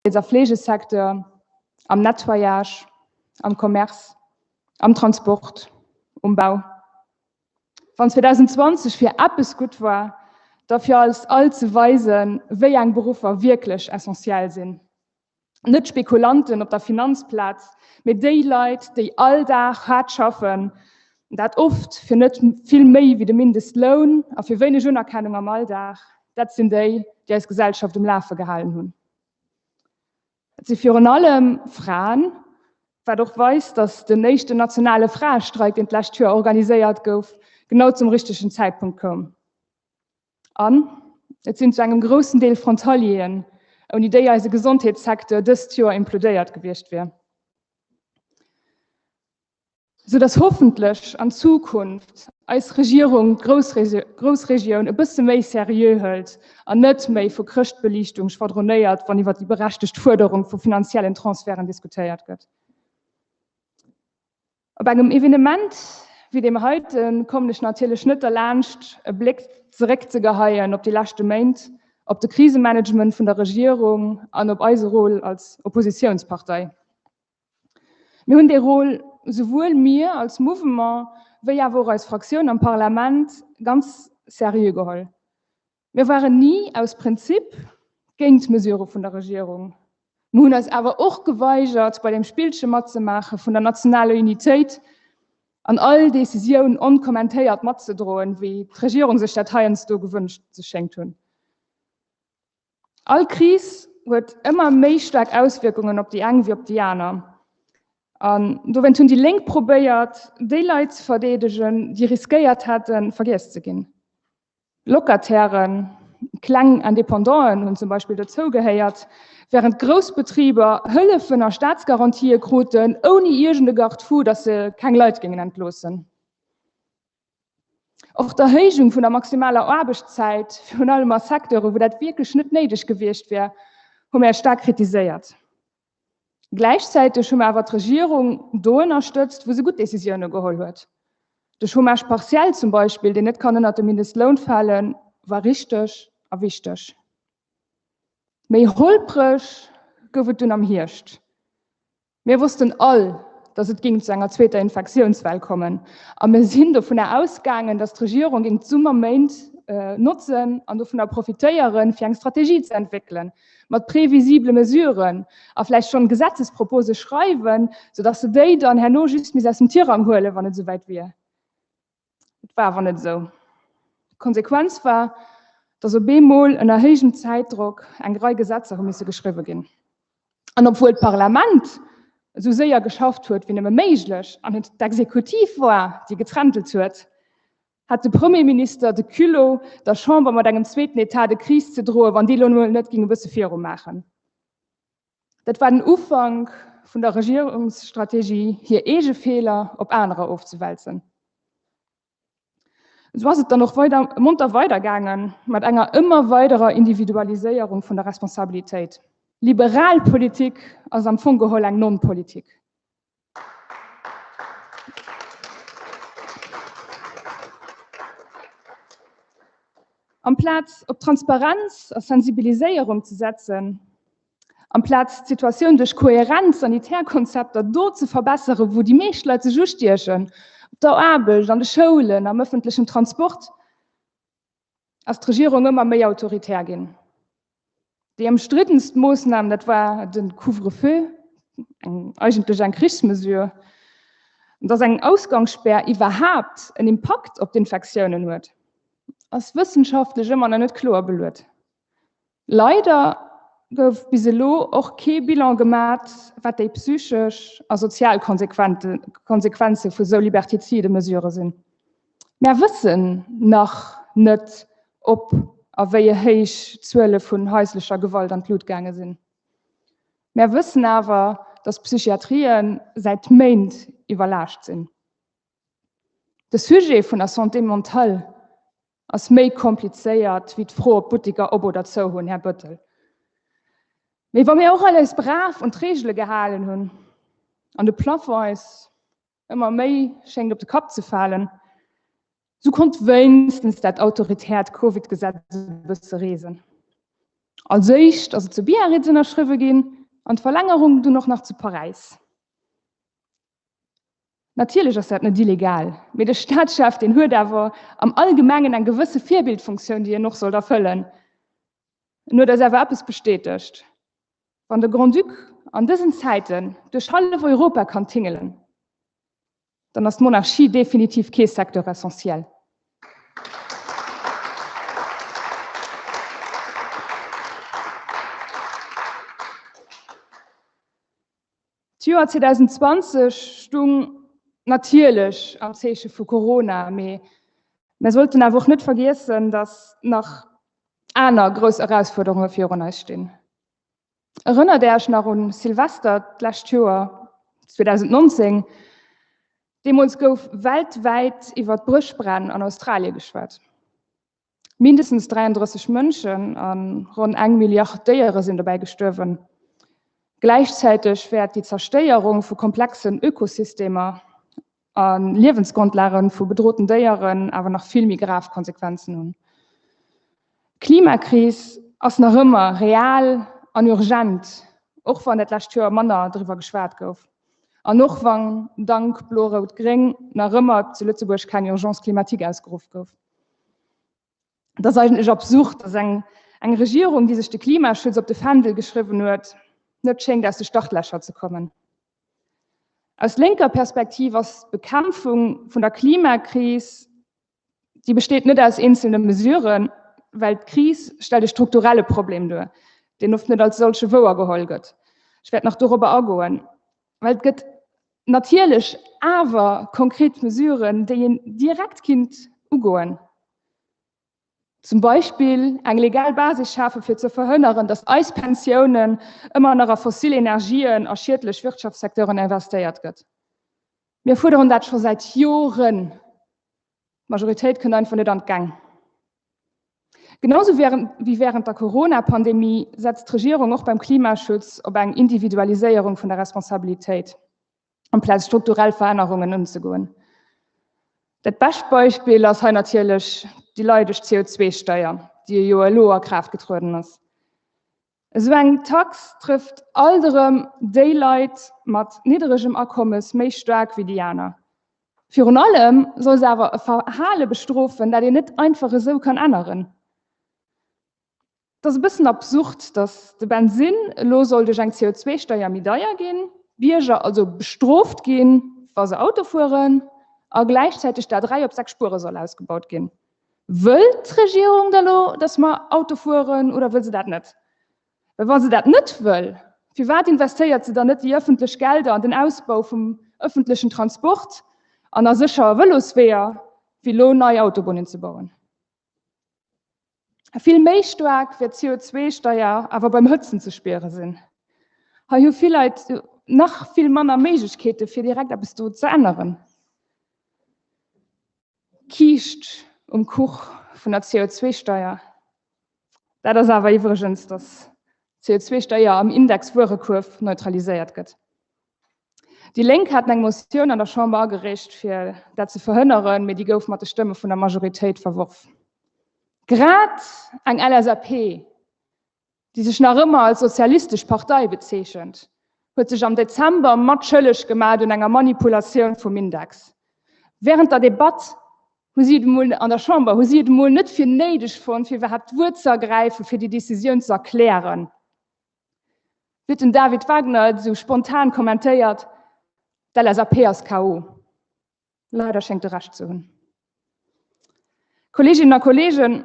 A Fleegesecteur, am Nettoyage, am Commerce, am Transport, um Bau. Wann 2020 fir eppes gutt war, da fir eis all ze weisen, wéi eng Beruffer wierklech essentiell sinn. Net d'Spekulanten op der Finanzplaz, mee déi Leit, déi all Dag haart schaffen, dat oft fir net vill méi wéi de Mindestloun a fir wéineg Unerkennung am Alldag, dat sinn déi, déi eis Gesellschaft um Lafe gehalen hunn. Et si virun allem Fraen, wat och weist, datt den éischten nationale Fraestreik, deen d'lescht Joer organiséiert gouf, genau zum richtegen Zäitpunkt koum. An et sinn zu engem groussen Deel Frontalieren, ouni déi eise Gesondheetssecteur dëst Joer implodéiert gewiescht wier. Sou dass hoffentlech an Zukunft eis Regierung d'Groussregioun e bësse méi seriö hëlt an net méi vu Chrëschtbeliichtung schwadronéiert, wann iwwer déi berechtegt Fuerderung vu finanziellen Transferten diskutéiert gëtt. Op engem Evenement wéi deem heite kommen ech natierlech net derlaanscht, e Bléck zeréckzegeheien op déi leschte Méint, op de Krisemanagement vun der Regierung an op eise Rôle als Oppositiounspartei. Mir hunn dee Rôle, souwuel mir als Mouvement wéi awer och eis Fraktioun am Parlament, ganz seriö geholl. Mir waren ni aus Prinzip géint d'Mesurë vun der Regierung. Mir hunn eis awer och geweigert, bei deem Spillche matzemaache vun der nationaler Unitéit an all Decisioun onkommentéiert matzedroen, wéi d'Regierung sech dat heiansdo gewënscht ze schéngt hunn. All Kris huet ëmmer méi staark Auswierkungen op déi eng wéi op déi aner. An dowéint hunn déi Lénk probéiert, déi Leit ze verdeedegen, déi riskéiert hätten, vergiess ze ginn. Locatairen, kleng Independanten hunn zum Beispill dozou gehéiert, wärend grouss Betriber Hëllefen a Staatsgarantië kruten, ouni iergend e Garde-fou, datt se keng Leit géingen entloossen. Och d'Erhéijung vun der maximaler Aarbechtszäit, virun allem a Secteure wou dat wierklech net néideg gewiescht wär, hu mär staark kritiséiert. Gläichzäiteg hu mer awer d'Regierung do ënnerstëtzt, wou se gutt Décisioune geholl huet. De Chômage partiel zum Beispill, deen net kann ënnert de Mindestloun falen, war richteg a wichteg. Méi holpreg gouf et dunn am Hierscht. Mir wossten all, dass et géing zu enger zweeter Infektiounswell kommen a mir sinn dovunner ausgaangen, dass d'Regierung géing d'Summerméint notzen an dovunner profitéieren, fir eng Strategie ze entwéckelen, mat previsible Mesuren a vläicht schonn Gesetzespropose schreiwen, soudass se déi dann herno just misst aus dem Tirang huelen, wann et esouwäit wier. Et war awer net esou. D'Konsequenz war, dass op eemol ënner héijem Zäitdrock eng Rei Gesetzer hu misse geschriwwe ginn. An obwuel d'Parlament esou séier geschafft huet wéi nëmme méiglech an et d'Exekutiv war, déi getrentelt huet, hat de Premierminister de Culot, der Chamber mat engem zweeten État de crise ze droen, wann déi elo emol net géing e bësse virumaachen. Dat war den Ufank vun der Regierungsstrategie, hir eege Feeler op anerer ofzewälzen. Esou ass et dann och weider, monter weidergaange mat enger ëmmer weiderer Individualiséierung vun der Responsabilitéit. Liberal Politik ass am Fong geholl eng Non-Politik. Amplaz op Transparenz a Sensibiliséierung ze setzen, amplaz d'Situatioun duerch kohärent Sanitärkonzepter do ze verbesseren, wou déi meescht Leit sech ustiechen, op der Aarbecht, an de Schoulen, am ëffentlechen Transport, ass d'Regierung ëmmer méi autoritär ginn. Déi ëmstriddenst Moossnam, dat war de Couvre-feu, eng eigentlech eng Krichsmesure. An dass eng Ausgangsspär iwwerhaapt en Impakt op d'Infektiounen huet, ass wëssenschaftlech ëmmer nach net kloer beluet. Leider gouf bis elo och kee Bilan gemat, wat déi psychesch a sozial Konsequenze vu sou libertizide Mesurë sinn. Mär wëssen nach net, ob a wéi héich d'Zuele vun haislecher Gewalt an d'Lut gaange sinn. Mär wëssen awer, datt d'Psychiatrië säit Méint iwwerlaascht sinn. De Sujet vun der Santé mentale ass méi komplizéiert wéi d'Fro, ob d'Buttiker op oder zou hunn, Här Bettel. Mee wa mir och all eis brav un d'Reegele gehalen hunn an de Plafond eis ëmmer méi schéngt op de Kapp ze falen, sou konnt wéinstens dat autoritäert Covid-Gesetz e bësse reesen. Als éischt ass et zu Biarritz ënnerschriwwe ginn an d'Verlängerung dunn och nach zu Paräis. Natierlech ass dat net illegal, mee de Staatschef, deen huet awer am Allgemengen eng gewësse Virbildfunktioun, déi en och sollt erfëllen. En huet eis awer eppes bestätegt, Wann de Grand-Duc an dësen Zäiten duerch hallef Europa kann tingelen, dann ass d'Monarchie definitiv kee Secteur essentiel. D'Joer 2020 stung natierlech am Zeeche vu Corona, mee mär sollten awer och net vergiessen, datt nach aner grouss Erausfuerderunge virun eis stinn. Erënnert Är Iech nach un Silvester d'lescht Joer, 2019? Deemools gouf weltwäit iwwer d'Brëschbränn an Australie geschwat. Mindestens 33 Mënschen a ronn eng Milliard Déiere sinn dobäi gestuerwen. Gläichzäiteg wäert déi Zerstéierung vu komplexen Ökosystemer a Liewensgrondlage vu bedroten Déieren awer nach vill méi grav Konsequenzen hunn. D'Klimakris ass nach ëmmer real an urgent, och wann dat lescht Joer manner driwwer geschwat gouf an och wann dank Blo-Rout-Gréng nach ëmmer zu Lëtzebuerg keng Urgence climatique ausgeruff gouf. Et ass eigentlech absurd, datt eng eng Regierung, déi sech de Klimaschutz op de Fändel geschriwwen huet, net schéngt aus de Startlächer ze kommen. Aus lénker Perspektiv ass d'Bekämpfung vun der Klimakris, déi besteet net aus eenzelne Mesuren, well d'Kris stellt e strukturelle Problem duer, deen oft net als solche wouergeholl gëtt. Ech wäert nach dorobber agoen, well et gëtt natierlech awer konkret Mesuren, déi een direkt kinnt ugoen. Zum Beispill eng legal Basis schafen, fir ze verhënneren, datt eis Pensiounen ëmmer nach a fossil Energien a schiedlech Wirtschaftssecteuren investéiert gëtt. Mir fuerderen dat scho säit Joren. D'Majoritéit kënnt einfach net an d'Gäng. Genau sou wéi wärend der Corona-Pandemie setzt d'Regierung och beim Klimaschutz op eng Individualiséierung vun der Responsabilitéit, amplaz strukturell Verännerungen unzegoen. Dat bescht Beispill ass hei natierlech déi leideg CO2-Steier, déi jo elo a Kraaft getrueden ass. Esou eng Tax trëfft alt erëm déi Leit mat nidderegem Akommes méi staark wéi déi aner. Virun allem soll se awer e Verhale bestrofen, dat een net einfach esou kann änneren. Et ass e bëssen absurd, datt de Bensinn elo soll duerch eng CO2-Steier méi deier ginn, d'Bierger also bestrooft ginn, wa se Auto fueren, a gläichzäiteg d'A3 op 6 Spuere soll ausgebaut ginn. Wëll d'Regierung da lo, datt mer Auto fueren oder wëll se dat net? Well wa se dat net wëll, firwat investéiert se dann net déi ëffentlech Gelder an den Ausbau vum ëffentlechen Transport an a sécher Vëlosweeër, wéi lo nei Autobunnen ze bauen? Vill méi staark wäert d'CO2-Steier awer beim Hëtzen ze spiere sinn. Hei hu vill Leit nach vill manner Méiglechkeete fir direkt eppes do ze änneren. D'Kiischt um Kuch vun der CO2-Steier, dat ass awer iwwregens, datt d'CO2-Steier am Index-Wuerekuerf neutraliséiert gëtt. Déi Lénk haten eng Motioun an der Chamber agereecht, fir dat ze verhënneren, mee déi gouf mat de Stëmme vun der Majoritéit verworf. Grad eng LSAP, déi sech nach ëmmer als sozialistesch Partei bezeechent, huet sech am Dezember matschëlleg gemat un enger Manipulatioun vum Index. Wärend der Debatt hu si et emol an der Chamber hu si et emol net fir néideg fonnt, fir iwwerhaapt d'Wuert ze ergräifen, fir déi Decisioun ze erklären. Wéi huet den David Wagner et esou spontan kommentéiert, D'LSAP ass KO. Leider schéngt e Recht ze hunn. Kolleeginnen a Kolleegen,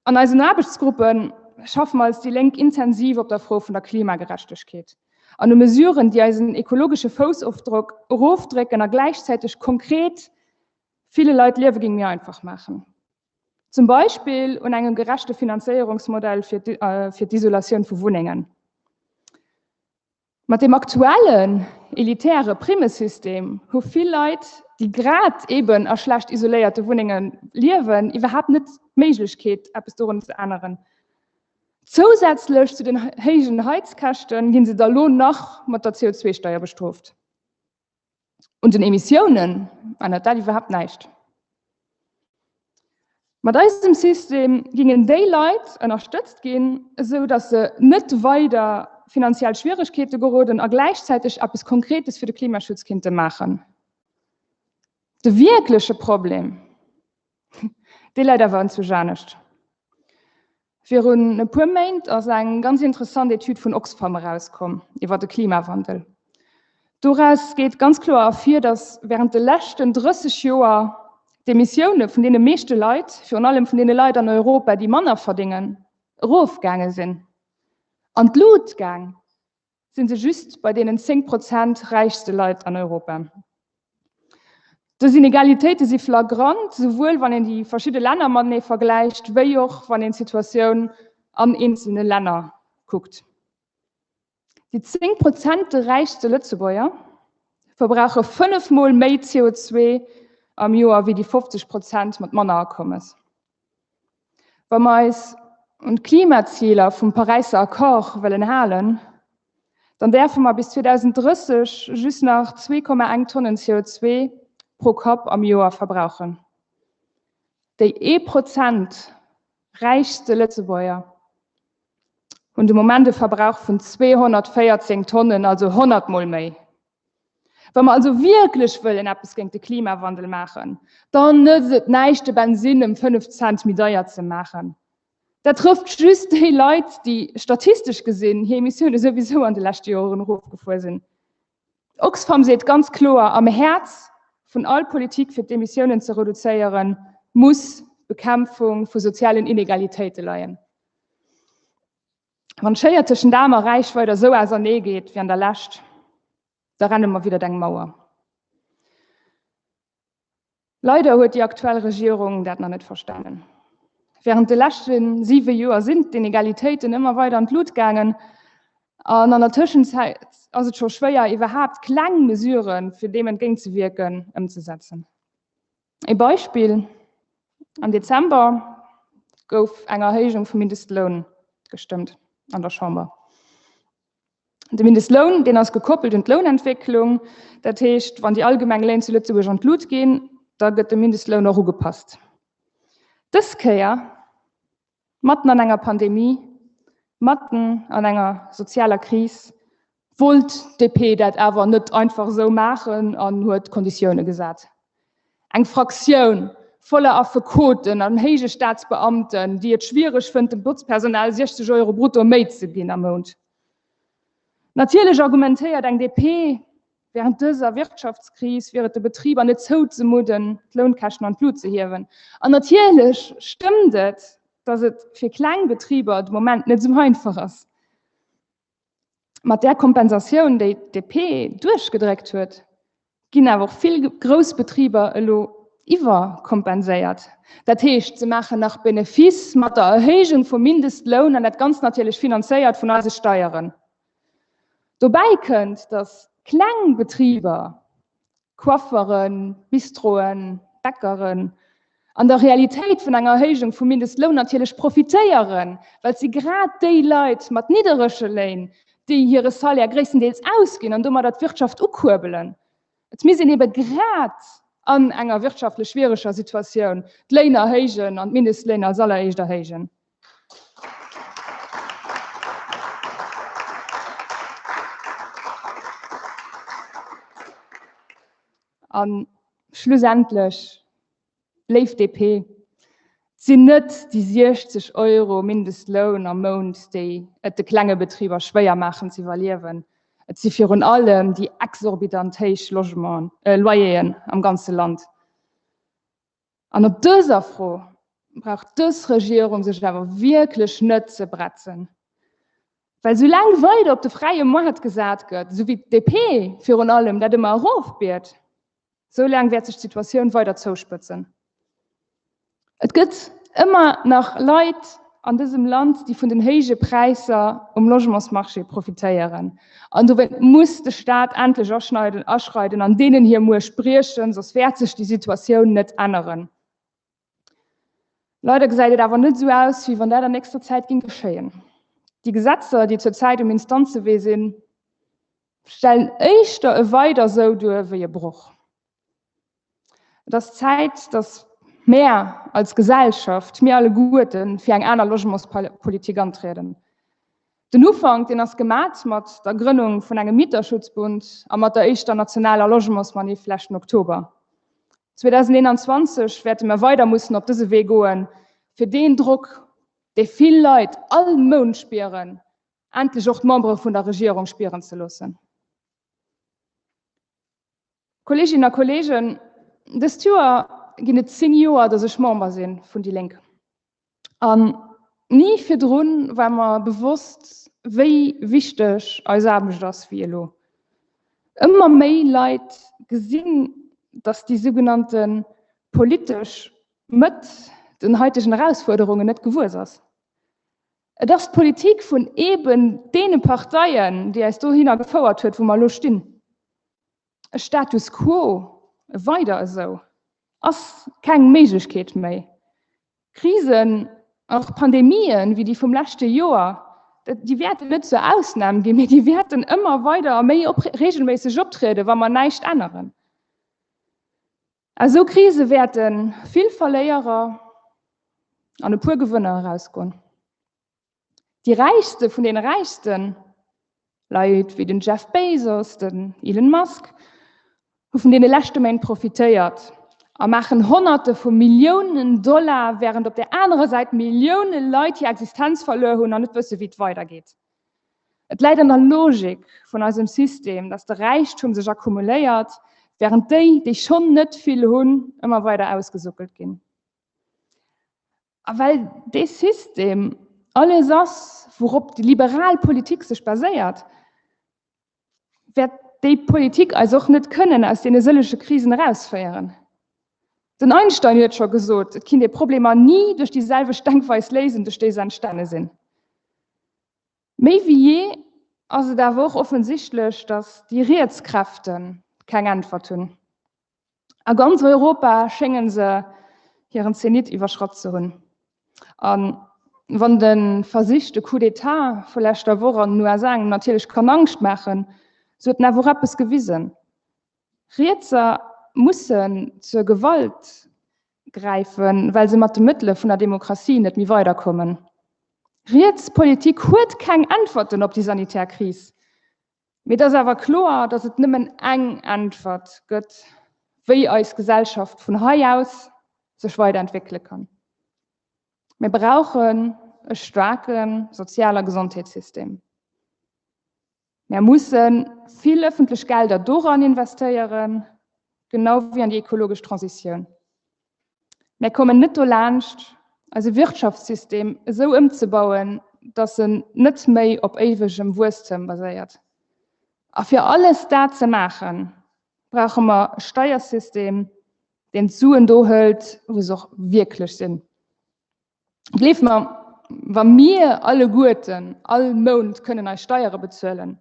an eisen Aarbechtsgruppe schaffe mer als déi Lénk intensiv op der Fro vun der Klimagerechtegkeet an u Mesuren, déi eisen ekologesche Foussofdrock erofdrécken a gläichzäiteg konkret ville Leit d'Liewe géing méi einfach maachen. Zum Beispill un engem gerechte Finanzéierungsmodell fir d'Isolatioun vu Wunnengen. Mat deem aktuellen elitäre Primmesystem hu vill Leit, déi grad eben a schlecht isoléierte Wunnenge liewen, iwwerhaapt net d'Méiglechkeet, eppes dorun ze änneren. Zousätzlech zu den héijen Heizkäschte ginn se da lo nach mat der CO2-Steier bestrooft. Un den Emissiounen ännert dat iwwerhaapt näischt. Mat eisem System gingen déi Leit ënnerstëtzt ginn, esou datt se net weider finanziell Schwieregkeete geroden a gläichzäiteg eppes Konkretes fir de Klimaschutz kinnte maachen. De wierkleche Problem, dee läit awer enzwousch anescht. Virun e puer Méint ass eng ganz interessant Etüd vun Oxfam erauskomm iwwer de Klimawandel. Doraus geet ganz kloer ervir, datt wärend de leschten 30 Joer d'Emissioune vun deene meeschte Leit, virun allem vun deene Leit an Europa, déi manner verdéngen, erofgaange sinn. An d'Lut gaang sinn se just bei deenen 10 Prozent räichste Leit an Europa. Dës Inegalitéite si flagrant, souwuel wann een déi verschidde Länner matenee vergläicht, wéi och wann een d'Situatioun an eenzelne Länner kuckt. Déi 10 Prozent räichste Lëtzebuerger verbrauche fënnefmol méi CO2 am Joer wéi déi 50 Prozent mat manner Akommes. Wa mer eis un d'Klimaziler vum Paräisser Accord wëllen halen, dann däerfe mer bis 2030 just nach 2,1 Tonnen CO2 pro Kapp am Joer verbrauchen. Déi ee Prozent räichste Lëtzebuerger hunn de Moment e Verbrauch vun 214 Tonnen, also 100 Mol méi. Wa mer also wierklech wëllen eppes géint de Klimawandel maachen, dann nëtzt et näischt de Bensinn ëm 5 Cent méi deier ze maachen. Dat trëfft just déi Leit, déi statistesch gesinn hir Emissioune souwisou an de leschte Joren erofgefuer sinn. Oxfam seet ganz kloer, am Häerz vun all Politik fir d'Emissiounen ze reduzéieren, muss d'Bekämpfung vu sozialen Inegalitéite leien. Wann d'Schéier tëschent Aarm a Räich weider esou ausernee geet wéi an der Lescht, da renne mer widdert eng Mauer. Leider huet déi aktuell Regierung dat nach net verstanen. Während de leschte siwe Joer sinn d'Inegalitéiten ëmmer weider an d'Lut gaangen an an der Tëschenzäit ass et scho schwéier, iwwerhaapt kleng Mesuren, fir deem entgéintzewierken, ëmzesetzen. Ee Beispill, Am Dezember gouf eng Erhéijung vum Mindestloun gestëmmt an der Chamber. De Mindestloun, deen ass gekoppelt un d'Lounentwécklung. Dat heescht, wann déi allgemeng Léin zu Lëtzebuerg an d'Lut ginn, da gëtt de Mindestloun och ugepasst. Dës Kéier Matten an enger Pandemie, matten an enger sozialer Kris wollt d'DP dat awer net einfach esou maachen an huet Konditioune gesat. Eng Fraktioun voller Affekoten an héije Staatsbeamten, déi et schwiereg fënnt, dem Botzpersonal 60 Euro brutto méi ze ginn am Mount. Natierlech argumentéiert eng DP, Während dëser Wirtschaftskris wier et de Betriber net zouzemudden, d'Lounkäschten an d'Lut ze hiewen. An natierlech stëmmt et, datt et fir kleng Betriber de Moment net esou einfach ass. Mat där Kompensatioun, déi d'DP duerchgedréckt huet, ginn awer och vill grouss Betriber elo iwwerkompenséiert. Dat heescht, se maachen nach Benefice mat der Erhéijung vum Mindestloun, an dat Ganzt natierlech finanzéiert vun eise Steieren. Dobäi kënnt, datt kleng Betriber, Coifferen, Bistroen, Bäckeren, an der Realitéit vun enger Erhéijung vum Mindestloun natierlech profitéieren, well et si grad déi Leit mat nidderege Léin, déi hire Salaire gréisstendeels ausginn an domadder d'Wirtschaft ukuerbelen. Et misst een ebe grad an enger wirtschaftlech schwiereger Situatioun d'Léin erhéijen an d'Mindestléin als alleréischt erhéijen. A schlussendlech, léif DP, et sinn net déi 60 Euro Mindestloun am Mount, déi et de klenge Betriber schwéier maachen ze iwwerliewen. Et si virun allem déi exorbitant héich Logementen, Loyeren am ganze Land. An op dëser Fro brauch dës Regierung sech awer wierklech net ze bretzen. Well soulaang weider op de fräie Moart gesat gëtt, esou wéi d'DP virun allem dat ëmmer erofbiet, soulaang wäert sech d'Situatioun weider zouspëtzen. Et gëtt ëmmer nach Leit an dësem Land, déi vun den héije Präisser um Logementsmarché profitéieren. An dowéint muss de Staat endlech aschneiden, aschreiden an deenen hir Muecht briechen, soss wäert sech déi Situatioun net änneren. Leider gesäit et awer net esou aus, wéi wann dat an nächster Zäit géing geschéien. Déi Gesetzer, déi zur Zäit um Instanzewee sinn, stellen éischter e Weider sou duer wéi e Broch. Et ass Zäit, datt. Mär als Gesellschaft, mir alleguerten, fir eng aner Logementspolitik antrieden. Den Ufank, deen ass gemat mat der Grënnung vun engem Mieterschutzbund a mat der éischter nationaler Logementsmanif leschten Oktober. 2021 wäerte mer weider mussen op dëse Wee goen, fir deen Drock, dee vill Leit all Mount spieren, endlech och d'Membere vun der Regierung spieren ze loossen. Kolleeginnen a Kolleegen, dëst Joer ginn et 10 Joer, datt ech Member si vun déi Lénk. An ni virdrun war mer bewosst, wéi wichteg eis Aarbecht ass wéi elo. Ëmmer méi Leit gesinn, datt déi sougenannte politesch Mëtt den haitegen Erausfuerderungen net gewuess ass. Et ass d'Politik vun eeben deene Parteien, déi eis dohinner gefouert huet, wou mer elo stinn. E Status quo, e Weider esou, ass keng Méiglechkeet méi. Krisen an och Pandemien, wéi déi vum leschte Joer, déi wäerten net zur Ausnam ginn, mee déi wäerten ëmmer weider a méi reegelméisseg optrieden, wa mer näischt änneren. Aus esou Krise wäerte vill Verléierer an e puer Gewënner erausgoen. Déi Räichste vun deene Räichsten, Leit wéi den Jeff Bezos, den Elon Musk, hu vun deene leschte Méint profitéiert a maachen Honnerte vu Milliounen Dollar, wärend op där anerer Säit Millioune Leit hir Existenz verluer hunn an net wësse wéi et weidergeet. Et läit an der Logik vun eisem System, datt de Räichtum sech akkumuléiert, wärend déi, déi schonn net vill hunn, ëmmer weider ausgesuckelt ginn. A well dee System alles ass, wourop déi liberal Politik sech baséiert, wäert déi Politik eis och net kënnen aus deene sëllege Krisen erausféieren. Den Einstein huet scho gesot, et kinnt ee Problemer ni duerch déi selwecht Denkweis léisen, duerch déi se entstane sinn. Méi wéi jee ass et awer och offensichtlech, datt déi riets Kräfte keng Äntwert hunn. A ganz Europa schénge se hiren Zenit iwwerschratt ze hunn. A wann de versichte Coup d'État vu leschter Woch an den USA engem natierlech kann Angscht maachen, sou huet en awer och eppes gewisen, Rietser mussen zur Gewalt gräifen, well se mat de Mëttele vun der Demokratie net méi weiderkommen. Riets Politik huet keng Äntwerten op déi sanitär Kris. Mee et ass awer kloer, datt et nëmmen eng Äntwert gëtt, wéi eis Gesellschaft vun hei aus sech weiderentwéckele kann. Mir brauchen e staarke Sozial a Gesondheetssystem. Mär musse vill ëffentlech Gelder doran investéieren, genau wéi an déi ekologesch Transitioun. Mär kommen net dolaanscht, eise Wirtschaftssystem esou ëmzebauen, datt en net méi op éiwegem Wuesstem baséiert. A fir alles dat ze maachen, brauche mer e Steiersystem, deen d'Suen do hëlt, wou se och wierklech sinn. Gleeft mer, wa mir alleguerten all Mount kënnen eis Steiere bezuelen,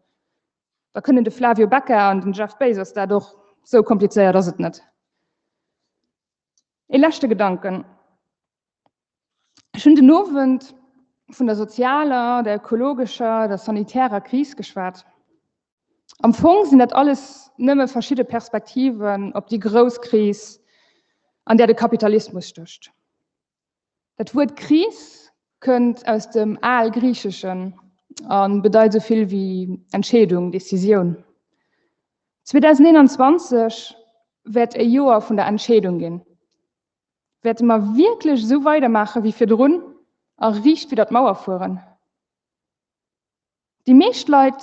da kënnen de Flavio Becca an den Jeff Bezos dat och. Sou komplizéiert ass et net. Ee leschte Gedanken, Ech hunn den Owend vun der sozialer, der ökologescher, der sanitärer Kris geschwat. Am Fong sinn dat alles nëmme verschidde Perspektiven op déi grouss Kris, an där de Kapitalismus stécht. Dat Wuert Kris kënnt aus dem Algriicheschen a bedeit esou vill wéi Entscheedung, Decisioun. 2021 wäert e Joer vun der Entscheedung ginn. Wäerte mer wierklech esou weidermaache wéi virdrun a riicht widder d'Mauer fueren? Déi meescht Leit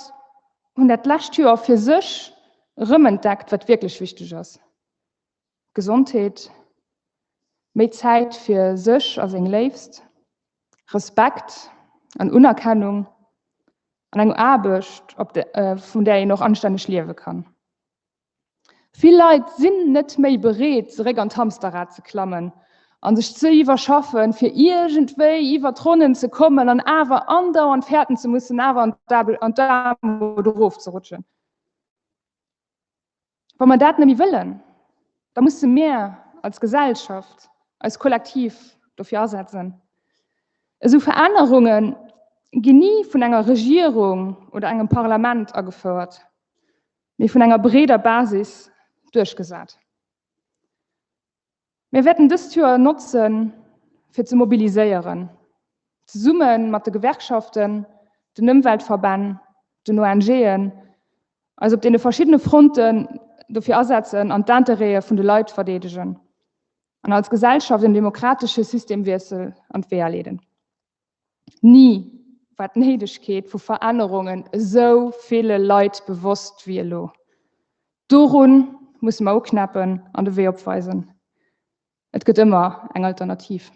hunn dat lescht Joer fir sech erëmentdeckt, wat wierklech wichteg ass, Gesondheet, méi Zäit fir sech a seng Léifst, Respekt an Unerkennung an eng Aarbecht, vun där een och anstänneg liewe kann. Vill Leit sinn net méi bereet, zeréck an d'Hamsterrad ze klammen a sech ze iwwerschaffen, fir iergendwéi iwwer d'Ronnen ze kommen an awer andauernd fäerten ze mussen, awer an d'Aarmut erofzerutschen. Wa mer dat net méi wëllen, da musse mir als Gesellschaft eis kollektiv dofir asetzen. Esou Verännerunge ginn ni vun enger Regierung oder engem Parlament agefouert. mee vun enger breeder Basis duerchgesat. Mir wäerten dëst Joer notzen, fir ze mobiliséieren, zesumme mat de Gewerkschaften, den Ëmweltverbänn, den ONGen, eis op deene verschiddene Fronten dofir asetzen an d'Interêtë vun de Leit verdeedegen an als Gesellschaft en demokratesche Systemwiessel an d'Weeër leeden. Ni war d'Néidegkeet vu Verännerungen esou ville Leit bewosst wéi elo. Dorun musse mer uknäppen an de Wee opweisen. Et gëtt ëmmer eng Alternativ.